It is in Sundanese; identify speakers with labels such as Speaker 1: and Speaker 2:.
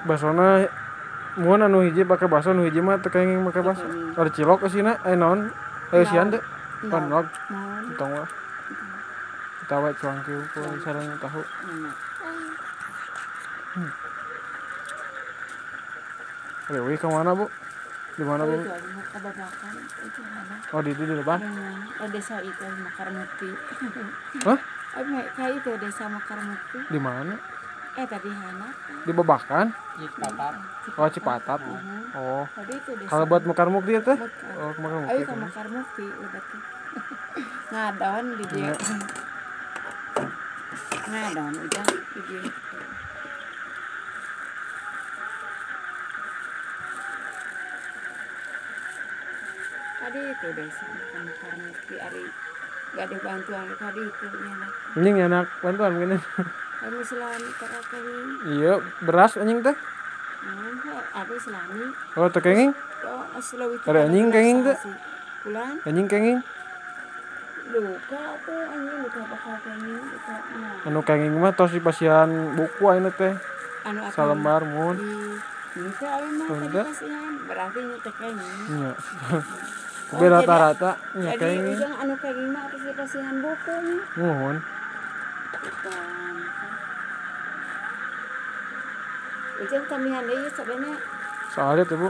Speaker 1: Basona mun anu hiji pake baso nu hiji mah teu kenging make baso. Ada cilok eusina naon? Eusian teh. Panog. Tong wah. Tawa cuangki ukur sareng tahu. Rewi ke mana, Bu? Di mana, Bu? Oh, di depan.
Speaker 2: Oh, desa itu Mekar Mukti.
Speaker 1: Hah?
Speaker 2: Kayak itu desa Mekar Mukti.
Speaker 1: Di mana?
Speaker 2: Tadi Hana.
Speaker 1: Di Babakan?
Speaker 3: Cipatap.
Speaker 1: Oh, Cipatap. Oh.
Speaker 2: Tadi itu desa.
Speaker 1: Kalau buat Mekar Mukti teh? Oh, Mekar Mukti.
Speaker 2: Ayo ke Mekar Mukti udah tuh. Ngadon di dia. Ngadon udah di dia. Tadi itu desa Mekar Mukti ari gak ada bantuan tadi itu nyanak.
Speaker 1: Anjing nyanak bantuan gini.
Speaker 2: Kami selami kenging.
Speaker 1: Iya, beras anjing teh.
Speaker 2: Ada selami.
Speaker 1: Oh, teh kenging? Ada anjing kenging teh.
Speaker 2: Bulan.
Speaker 1: Anjing kenging.
Speaker 2: Luka tuh anjing luka bakal kenging luka.
Speaker 1: Anu kenging mah tos dipasihan buku ayeuna teh.
Speaker 2: Anu
Speaker 1: salembar mun.
Speaker 2: Teu aya mah teh dipasihan, berarti nya teh kenging.
Speaker 1: Iya. Tapi rata-rata nya kenging.
Speaker 2: Jadi anu kenging mah tos dipasihan buku nya.
Speaker 1: Muhun.
Speaker 2: Ujang tamihan deui sabena.
Speaker 1: Soalnya tuh, Bu.